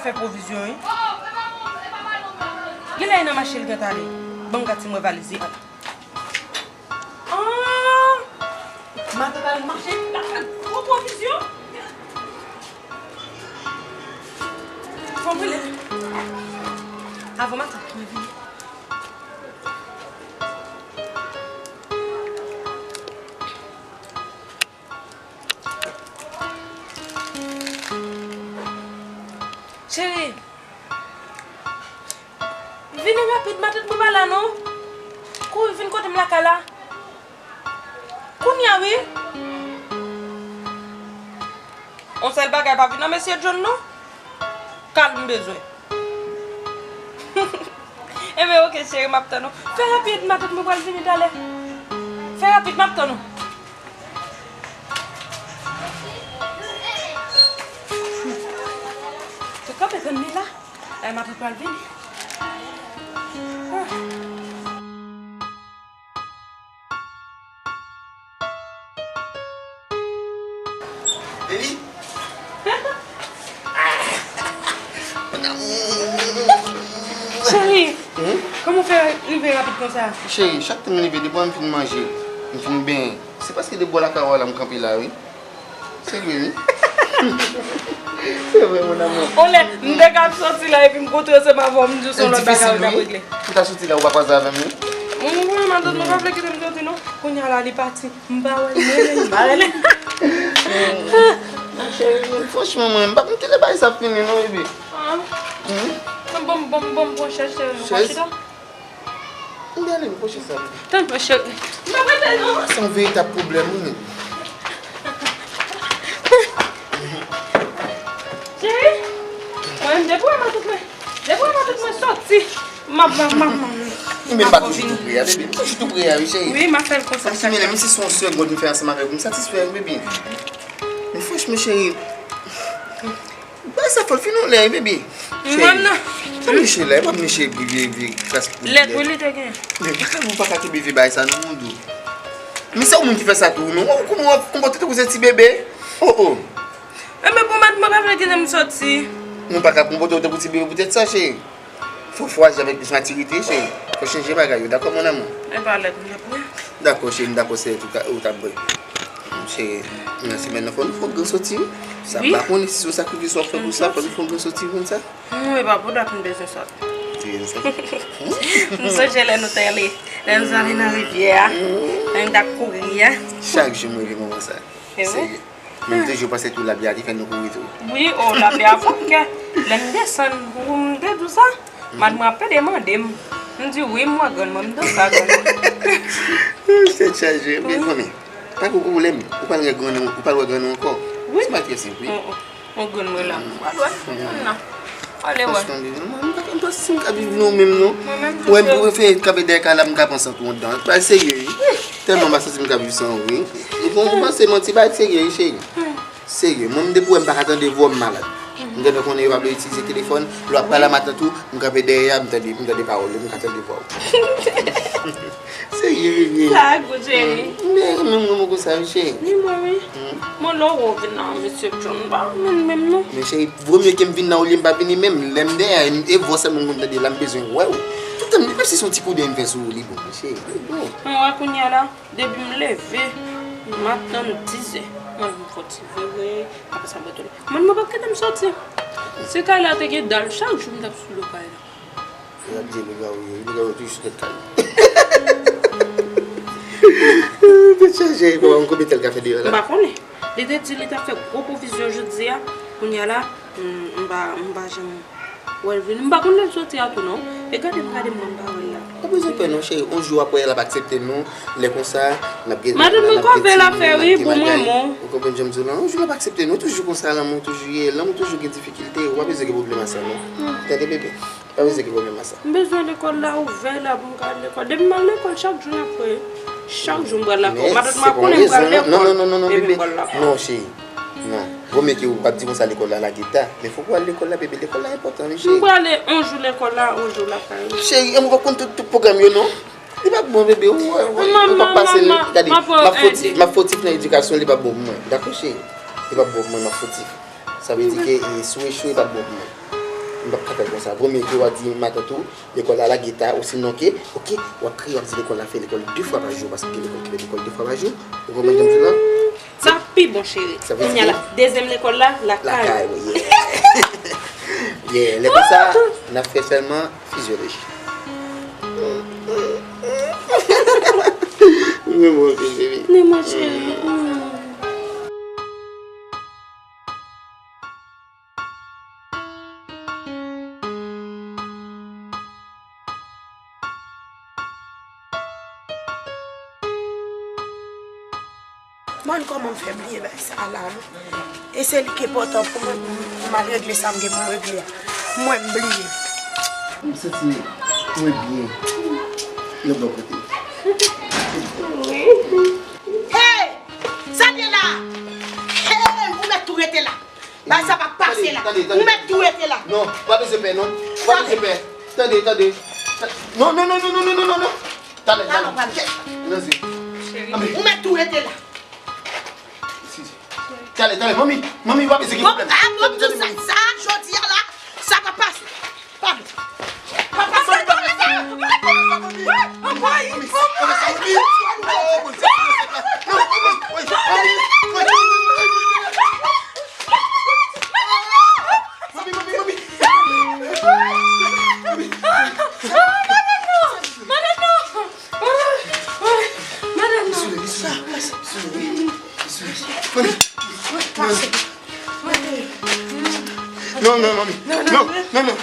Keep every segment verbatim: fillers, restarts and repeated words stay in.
Fè pwovizyon, wi. Genlè e nan mache l gentan ale. Ban m gad si m wè valiz li pa la. Ah! Matant al mache, l ap fè gwo pwovizyon. Fò m rele l avan matant mwen vini. Cheri, vini rapid, matant mwen pa la non. Kouri vin kote m lakay la. Kounye a wi. On sèl bagay, pa vin nan mesye John non. Kalm m bezwen. Enben, oke, cheri, m ap tann ou. Fè rapid, matant mwen pral vini talè. Fè rapid, m ap tann ou. Te kanpe tann li la. Ay, matant pral vini. Ah. Baby. Mon amour. Cheri, hmm? Kòman w fè rive rapid konsa? Cheri, chak tan m leve, depi m fin manje, m fin benyen, se paske depi bò lakay ou a la m kanpe la, wi. Se vre, wi. Se vre, mon amour. On lè, m te ka ap soti la epi m kontre ansanm avè w, m di w se yon lòt bagay ou t ap regle. Difisil, wi. Pou ta soti la, ou pa kwaze avè m, wi. Mwen, mwen, matant mwen pa vle kite m soti, non. Kounye a la, li pati. M pa wè l, mwen menm, m pa wè l. Cheri, mwen, franchman, mwen, m pa konn kilè bagay sa ap fini, non, bebe. Ah. Hmm? Bon, bon, bon, bon, chèche, chèche. Chèche. M gade m poche sa. Tanpri, cheri. M pa prete non. Se yon veritab pwoblèm, wi, menm. Cheri, mwen, depi w wè matant mwen, depi w wè matant mwen soti, m ap, m ap, m ap, m ap. Ou menm pa toujou tou pre a, bebe. M toujou tou pre a, wi, cheri. Wi, m ap fè l konsa chak fwa. Menm si se yon segond m fè ansanm avèk ou, m satisfè, wi, bebe. Men franchman, cheri. Bagay sa fò l fin yon lè, wi, bebe. Mwen nan. Cheri, sa m niche la, e pa m niche vye, vye klas pou lè. Lèt, wi, li te gen. Men pa ka, ou pa ka kenbe vye bagay sa non, mon dou. Men se ou menm ki fè sa tou, non? Ou kouman w ap konpòte tankou se ti bebe? Oh, oh. Enben, bon, matant mwen pa vle kite m soti. Ou pa ka konpòte w tankou ti bebe poutèt sa, cheri. Fò, fò aji avèk plis matirite, cheri. Fò chanje bagay yo, dakò, mon amour? E pa lèt, m t ap pran. Dakò, cheri, m dakò, se lèt ou ka, ou t ap bwè. Cheri, nan semèn nan, fò nou fè yon gran soti, wi. Sa m pa konnen si se yon sakrifis w ap fè pou sa, fò nou fè yon gran soti konsa. Mwen, e pa pou dat m bezwen sòt. Te gen sa. M sonje lè nou t ale, lè nou t ale nan rivyè a, lè nou t ap kouri a. Chak jou m reve moman sa. Se vre? Serye. Men m toujou panse tou lapli a ki fè nou kouri tou. Wi, o, lapli a fòk kè. Lè m desann, pou m te di w sa, madanm mwen ap pede mande m. M di wi, m wè grann mwen, m danse ak grann mwen. Tèt chaje, m byen konnen. Pa gen pwoblèm. Ou pral wè grann ou, ou pral wè grann ou ankò. Wi. Se pa trè senp, wi. On grann mwen la. Alò, al wè. Franchman, baby, mwen, m pa, m pa si m ka viv non menm non. Mwen menm tou. Wè, m prefere kanpe dèyè kay la, m ka pran sant ou anndan. Bagay serye, wi. Tèlman m pa santi m ka viv san ou, wi. Ou bon, ou panse manti, bagay serye, wi, cheri. Serye, mwen, m depi w wè m pa ka tande vwa w, m malad. M gentan konnen yo pa vle itilize telefòn, lè w ap pale a matant ou, m kanpe dèyè a, m tande, m tande pawòl yo, m ka tande vwa w. Serye, bebe. Sa a gou, cheri. M byen renmen w konsa, wi, cheri. Ni mwen, wi. Mwen, lè w vin nan mesye John, m pa renmen l menm, non. Men cheri, vomye ke m vin nan olye m pa vini menm. Lè m dèyè, e vwa sèlman m konn tande la, m bezwen wè w. Tout tan, menm si se yon ti koudèy m fè sou ou, li bon, cheri, li bon. Mwen wè kounye a la, depi m leve, m ap tann dizè. Mwen, m fò ti vere, apre sa, mwen tounen. Mwen, mwen pa t kite m soti. Si kay la te gen dal, chak jou m t ap sou do kay la. L ap di Lougarou ye, Lougarou toujou sou tèt kay. Tèt chaje, papa m konbyen tan l ka fè deyò la? M pa konnen. Li te di li t ap fè gwo pwovizyon jodi a. Kounye a la, m, m pa, m pa janm wè l vini. M pa konn lè l soti a tou non. E gade m, gade m, mwen m pa wè l la. Pa bezwen pè non, cheri. On jou apre, l ap aksepte nou. Lè konsa, n ap gen, madanm mwen kòve l ap fè, wi, pou mwen, mwen. Ou konprann jan m di w la? On jou l ap aksepte nou. Toujou konsa, lanmou toujou ye. Lanmou toujou gen difikilte. Ou pa bezwen gen pwoblèm a sa non. Tande, bebe. Pa bezwen gen pwoblèm a sa. M bezwen lekòl la ouvè la pou m ka al lekòl. Depi m al lekòl, chak jou n ap kwè. Chak jou m pral lakay. Matant mwen ap konnen m pral lekòl. Non, non, non, non, non, bebe. Non, cheri. Non. Vomye ke ou pa di konsa lekòl la lage ta. Men fòk ou al lekòl la, bebe. Lekòl la enpòtan, wi, cheri. M prale on jou lekòl la, on jou lakay. Cheri, e mwen pa konn tout, tout pwogram yo, non. Li pa bon, bebe. Ou, ou, ou, ou pa pase l. Gade, m ap fautif, m ap fautif nan edikasyon, li pa bon pou mwen. Dakò, cheri? Li pa bon pou mwen, m ap fautif. Sa vle di ke, e, si w echwe, e pa bon pou mwen. M p ap ka fè l konsa. Premye jou, w a di matant ou, lekòl la lage ta, osinon ke, oke, w ap kriye, w ap di lekòl la fè lekòl de fwa pa jou, paske gen lekòl ki fè lekòl de fwa pa jou. Ou konprann sa m di w la? Sa pi bon, cheri. Sa vle di ke dezyèm lekòl la, lakay. Lakay, wi, yeah. Yeah, lè konsa, n ap fè sèlman fizyoloji. Mwen, mwen, mwen, mwen. Men mwen, cheri. Man, kòman m fè bliye bagay sa la, non? E se li ki enpòtan pou mwen, pou m, pou m al regle sa m gen pou m regle a. Mwen, m bliye. M santi mwen byen nan bò kote. Hey! Sa te la! Hey! Ou mèt tou rete la! Bagay sa p ap pase la. Ou mèt tou rete la. Non, pa bezwen pè, non. Pa bezwen pè. Tande, tande. Non, non, non. Talè, talè. Ou mèt tou rete la. Talè, talè, manmi, manmi, pa bezwen gen pwoblèm. Bon, a, bon, tout sa, sa, jodi a la, sa p ap pase. Pa vle. Pa pase, pa pase. Manmi, manmi, manmi. Manmi, manmi, manmi. Madanm non! Madanm non! Madanm non! Madanm non! Madanm non! Non, non, manmi. Non, non, non, non.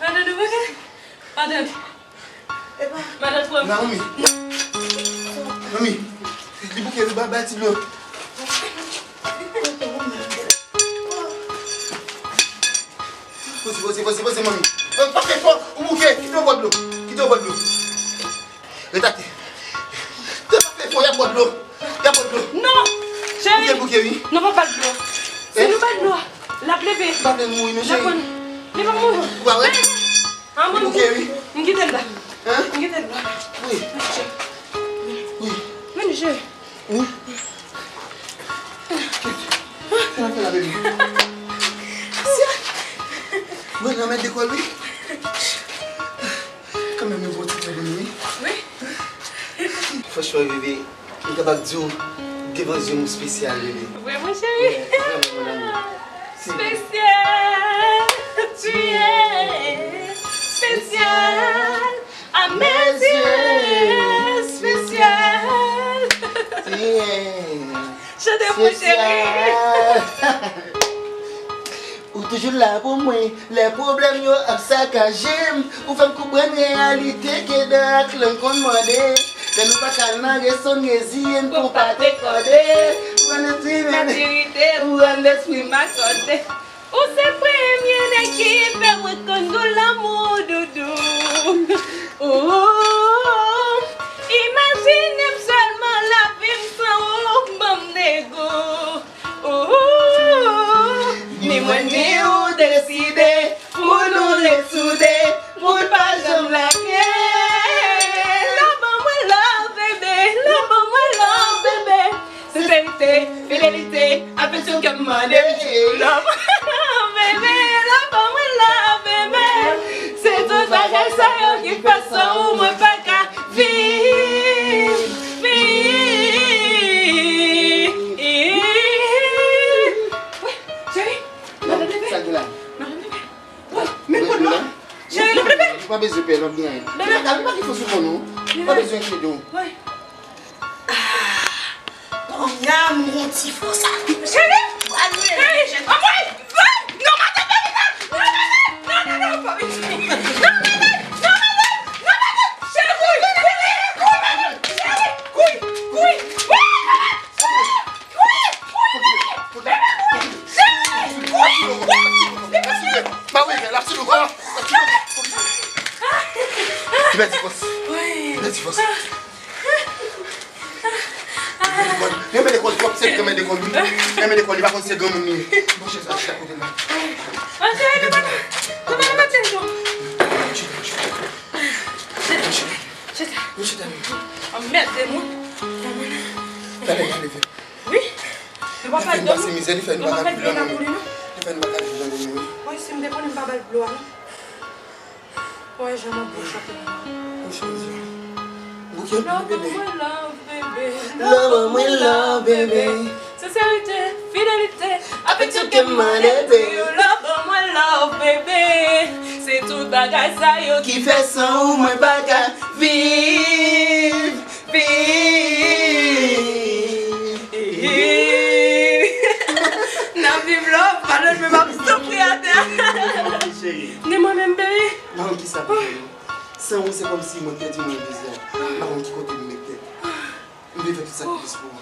Madanm, nou pa ka. Madanm. Madanm, pran. Naomi. Manmi, li bouke, li ba, ba ti dlo. Poze, poze, poze, poze, manmi. Pa fè fò, ou bouke, kite yon bò dlo. Kite yon bò dlo. Ret atè. Te pa fè fò, y ap bò dlo. Y ap bò dlo. Non, cheri. Bouke, bouke, wi. Non, pa ba l dlo. Si nou ba l dlo, l ap leve. L ap leve mouri, non, cheri. Li pa mouri. Ou pa wè? An, mwen, bouke, wi. M kite l la. Hein? M kite l la. Wi. Wi. Vini, cheri. Wi. Kèt. Sa n ap fè la, bebe? Mwen nan men dekòl, wi. Kanmenm, yon bon ti dlo pou nou, wi. Wi. Franchman, bebe, m kapab di w, devan zye m ou spesyal, bebe. Vre, mon chéri. Wi, vrèman, mon amour. Spécial, tu es spécial à mes yeux, spécial. Chante, mon chéri. Ou toujou la pou mwen, lè pwoblèm yo ap sakaje m. Ou fè m konprann reyalite ke dan ak lang konn mande. Lè nou pa ka al nan resto n reziye n pou pa dekòde. Ou rann lespri m, matirite, ou rann lespri m akòde. Ou se premye nèg ki fè mwen konn gou lanmou, doudou. Ou imajine m sèlman lavi m san ou ban m degou. Ooh, ni mwen ni ou deside pou nou resoude, pou n pa janm lage. Love ban mwen love, bebe, love ban mwen love, bebe. Senserite, fidelite, afeksyon kè m mande. Love, bebe, love ban mwen love, bebe. Se tout bagay sa yo ki fè san ou mwen pa ka viv, viv. Wi, cheri, madanm bebe. Sa gen la? Madanm bebe. Wi, men kòd la. Cheri, nou bebe. Ou pa bezwen pè, l ap gen anyen. Bebe. Gade, pa gen fòs ou pran non. Ou pa bezwen enkyete w. Wi. Ah. Kounye a, m gon ti fòs a. Cheri! Pral rele. Cheri! Anmwey! Non, madanm Benita! Non, madanm! Non, non, non, pa vin sou mwen. Non, madanm! Non, madanm! Non, madanm! Non, madanm! Cheri, kouri! Kouri, madanm! Cheri, kouri! Kouri, madanm! Kouri! Kouri, kouri, kouri, bebe, kouri! Cheri, kouri! Kouri! Bebe, kouri! Ba wi, l ap sou nou, kò. Li pèdi fòs. Wi. Li pèdi fòs. Renmen lekòl. Renmen lekòl twòp, se renmen lekòl, wi. Renmen lekòl, li pa konn se granmoun li ye. Bon, chèz la, chita kote la. An, cheri, nou pa, nou pa nan maten, non. Chita, chita. Chita. Chita. Anmède moun. Talè, talè, vin. Wi. Li fè n pase mizè, li fè n pa ka viv nan nou. Li fè n pa ka viv nan nou, wi. Wi, si m te konnen m pa ba l dlo a, non. Wè, jan m ap bouch ap. Wi, cheri. Bouke m pou bebe. Love, ban mwen love, bebe. Love, ban mwen love, bebe. Senserite, fidelite, afeksyon ke m mande, bebe. Love, ban mwen love, bebe. Se tout bagay sa yo ki fè san ou mwen pa ka viv. Viv. N ap viv love, pa lòt men m ap soufri atè. Cheri. Ni mwen menm, baby. Mwen kisa pou fè yo? San ou, se kòmsi mwen pèdi mwen dezè. M pa konn ki kote m met tèt. M vle fè tout sa ki plis pou ou.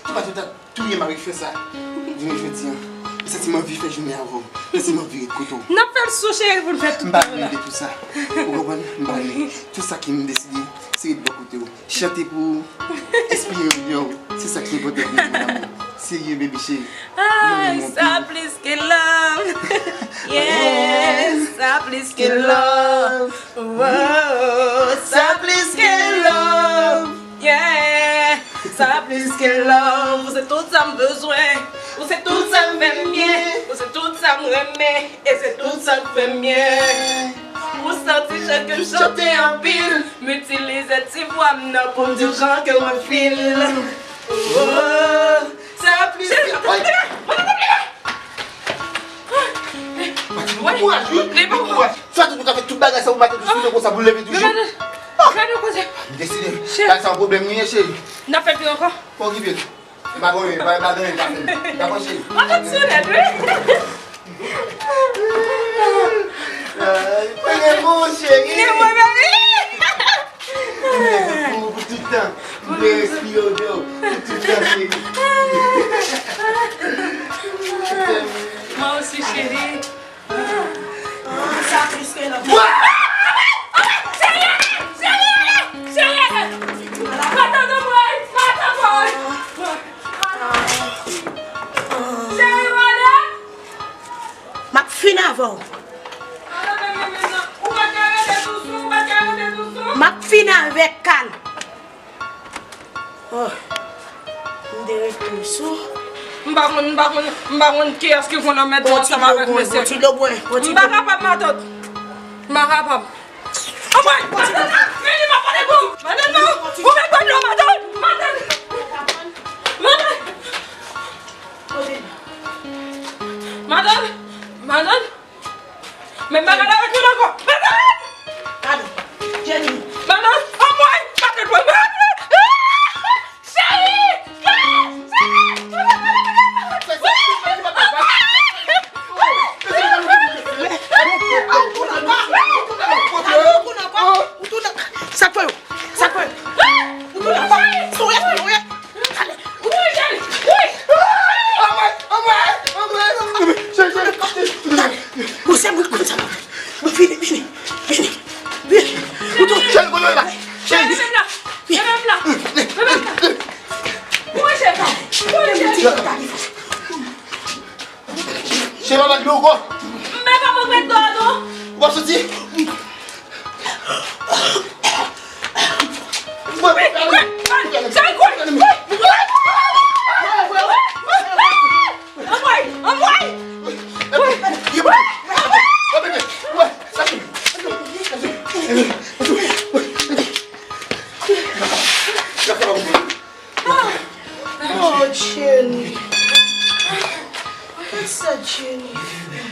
Ki pa tout a touye mari fè sa. Vini jodi an. M santi m anvi fè jounen avè w. M santi m anvi ret kote w. N ap fè l sou cheri pou n fè tout. M pa vle de tout sa. Ou konprann? M pa vle. Tout sa ki m deside, se ret bò kote w. Chante pou ou, espere w byen, se sa ki enpòtan pou mwen, mon amour. Serye, baby chéri. Ay, sa plis ke love. Yes, sa plis ke love. Wow, sa plis ke love. Yeah, sa plis ke love. Ou se tout sa m bezwen. Ou se tout sa m fè m byen. Ou se tout sa m renmen. E se tout sa k fè m byen. Ou santi chak ke m chante anpil. M itilize ti vwa m nan pou m di w jan ke mwen feel. Oh, sa plis. Cheri, mwen pa konplike. Mwen pa konplike. Matin, ou kouraj, wi. Li pa kouraj. Fè tout ou ka fè tout bagay sa pou maten tou sou konsa pou leve toujou. Gade, gade koze. M deside. Bagay sa yon pwoblèm li ye, cheri. N ap fè pire ankò. Pa okipe. M pa konnen, m pa, m pa konnen, m pa konnen. M pa konnen, cheri. Mwen konn sou nèt, wi. Ay, mwen gen pou ou, cheri. Gen mwen, baby. Mwen gen pou ou pou tout tan. Mwen vle respire odè w pou tout tan, cheri. Mwen osi, cheri. Sa plis ke love. M ap fin avè w. M ap fin avèk Kal. Oh. M te ret tou sou. M pa konn, m pa konn, m pa konn kiyès ki konn anmède ansanm avèk mesye. M pa kapab, matant. M pa kapab. Anmwey! Matant, vini, m ap pale pou ou. Matant, non. Ou mèt ban m dlo, matant. Matant. Matant. Matant. Matant. Men m pa ka avèk moun ankò. Matant! Pardon. Jenny. Matant! Anmwey! Matant, mwen, mwen, mwen! Cheri! Cheri! Sa k fè yo? Ou tounen ankò? Ou tounen ankò? Ou tounen ankò? Ou se mwen konn sa. Vini, vini, vini. Vini. Ou tounen. Cheri, kote w ye la? Cheri. Vini. Vini. Vini. Vini. Vini. Ou manje pa? Ou manje pa? Cheri, pa ba dlo ankò. M pa ka pran dlo a non. Ou pa soti? Anmwey! Anmwey! Oh, Jenny. Gad sa Jenny fè.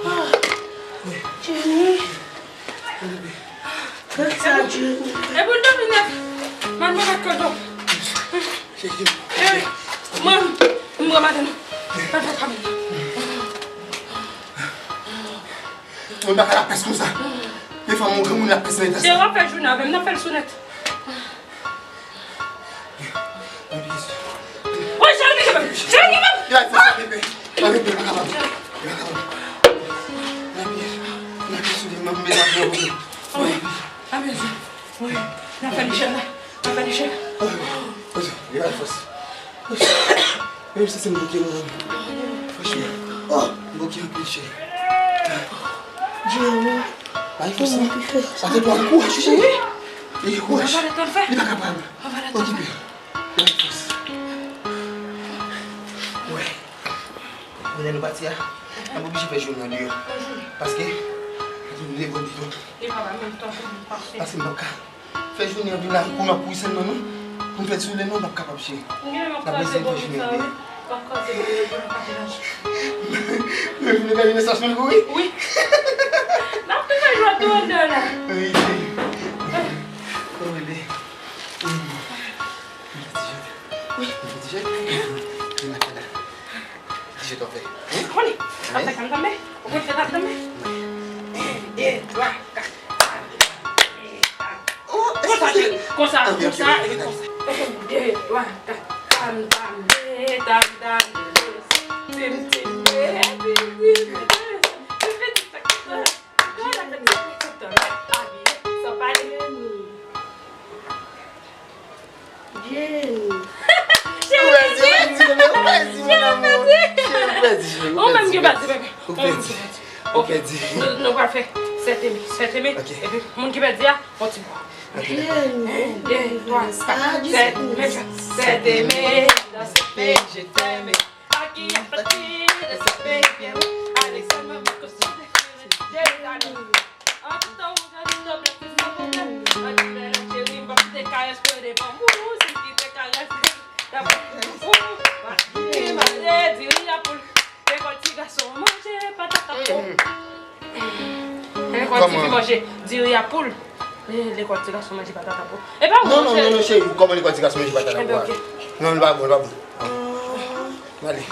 Ah, Jenny. Gad sa Jenny fè. E pou l domi nèt. Man, mwen mèt kodo. Eh, man, m pran maten. Mwen fè kamera. Mwen pa ka lapès konsa. Men fanm, yon granmoun lapès nan eta sa. Se w ap fè jounen avè m, n ap fè l sou nèt. Woy, Jeremy, kanpe! Jeremy, kanpe! Li bay fòs la, bebe. La, bebe, pa kapab. Li pa kapab. La, bebe. La, bebe, sou li, mwen, mwen, mwen, mwen. Wi, pa bezwen. Wi, n ap fè li jèl la. N ap fè li jèl. Li bay fòs. Menm si se m bouke nou menm. Franchman. Oh, m bouke anpil, cheri. Jeremy. Bay fòs, non. Sa te twò kouraj, cheri. Li gen kouraj. Li pa kapab. Okipe. Bay fòs. Lè nou pati a, n ap oblije fè jounen an deyò. Paske, nou devò deyò. Paske m p ap ka fè jounen an vin la, pou m ap kouri sèlman non. Pou m fè ti woule non, m p ap kapab cheri. N ap eseye fè jounen an deyò. Mwen vin gade nan stasyon l kouri. Wi. N ap tou fè jwèt tou anndan la. Wi, cheri. Wi, bebe. Wi. Wi. Wi. Wi. Kite w fè. Konn li. Ap fè sa m tanmen. Ou konn fè sa m tanmen. En, de, twa, kat. Konsa, cheri. Konsa, konsa, epi konsa. En, de, twa, kat. Tam, tam, de, tam, tam, de, tim, tim, de, tim, tim, de, tim, tim, de, tim, tim, de, Jenny. Ou pèdi, ou pèdi, mon amour. Cheri, ou pèdi, cheri, ou pèdi, ou pèdi. Ou pèdi. Ou pèdi. Nou, nou pral fè sèt eme, sèt eme. Ok. Epi, moun ki pèdi a, yon ti bò. Ok, dakò. En, de, twa, kat, sèt, men, sèt eme. Dans ce pays, je t'aime. Aqui a partir dessa baby, Alexandre, me costuma. An tan ou gade doble fis nan pwoblèm. An ti lè la cheri, m p ap kite karès pou de bambou, si m kite karès, ta pou fou. Ki manje diri a poul. Lekòl ti gason manje patat a poul. Lekòl ti fi manje diri a poul. Lekòl ti gason manje patat a poul. E pa ou non, non, cheri. Non, non, cheri, kòman lekòl ti gason manje patat a poul? Enben, ok. Non, li pa bon, li pa bon. Ale.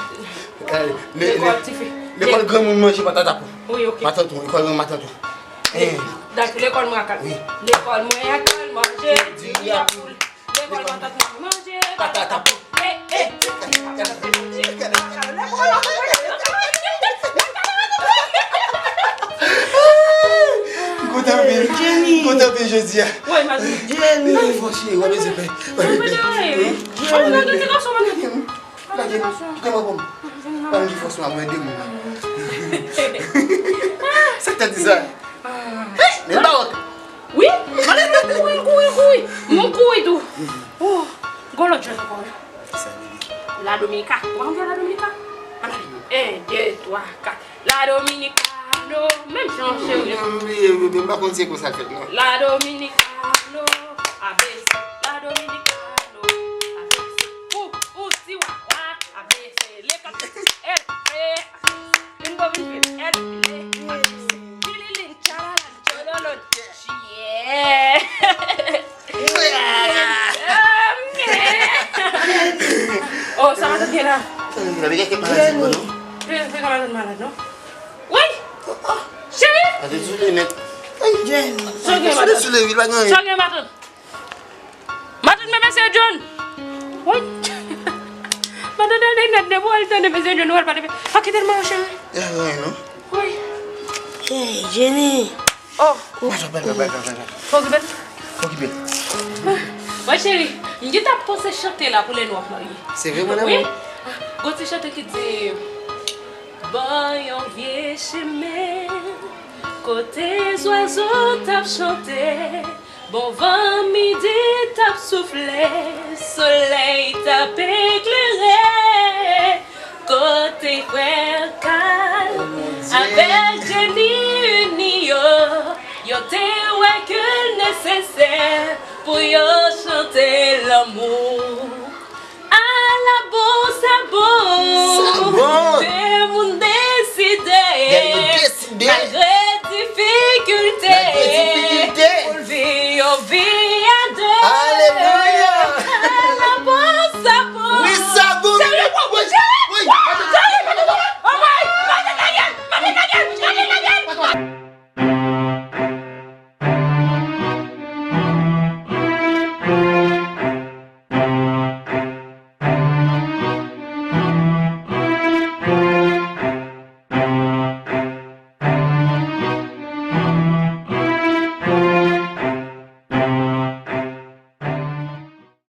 Ale. Le, le, lekòl ti fi. Lekòl granmoun manje patat a poul. Wi, ok. Matant ou, lekòl matant ou. Eh. Dakò, lekòl mwen ak al. Wi. Lekòl mwen ak al manje diri a poul. Lekòl matant mwen manje patat a poul. Eh, eh. M kontan anpil. Jenny. M kontan anpil jodi a. Wi, matant. Jenny. Fò cheri, w ap bezwen pè. W ap bezwen pè. Jenny. Lage, kite mwen bon. Pa m gen fòs la, mwen de moun. Sa k ta di sa? Men bawòt. Wi, mwen kouri, kouri, kouri. Mwen kouri tou. Oh, gon lòt jwèt ankò. Ki sa, bebe? La Dominica. Ou pa konn jwe La Dominica? Ann ale. En, de, twa, kat. La Dominicano, menm jan cheri. M bliye, bebe, m pa konn se konsa l fèt non. La Dominicano, A B C. La Dominicano, A B C. Ou, ou, si, wa, wa, A B C. Le, kat, L, P, A B C. Vin bon, vin vin, L, P, A B C. Tililin, tchalalal, tchololon, yeah. Oh, sa matant gen la? Sa matant gen la, men gen kèk maladi, non? Gen, gen kèk maladi, non? Wi! Cheri! Matant sou li nèt. Sa gen, matant? Sou li, wi, pa gen anyen. Sa gen, matant? Matant, men mesye John! Wi! Matant, tande nèt, depi w al tande mesye John, ou al pa te fè. Pa kite l, mon cheri. Ya, anyen, non? Wi. Hey, Jenny! Oh. Fò okipe l. Fò okipe l. Mwen cheri, m gentan ap panse chante la pou lè nou ap marye. Se vre, mon amour? Wi. Gon ti chante ki di, bò yon vye chimen, kote zwazo t ap chante, bon van midi t ap soufle, solèy t ap eklere. Kote frè Kal avèk Jenny ini yo, yo te wè ke l nesesè pou yo chante lanmou.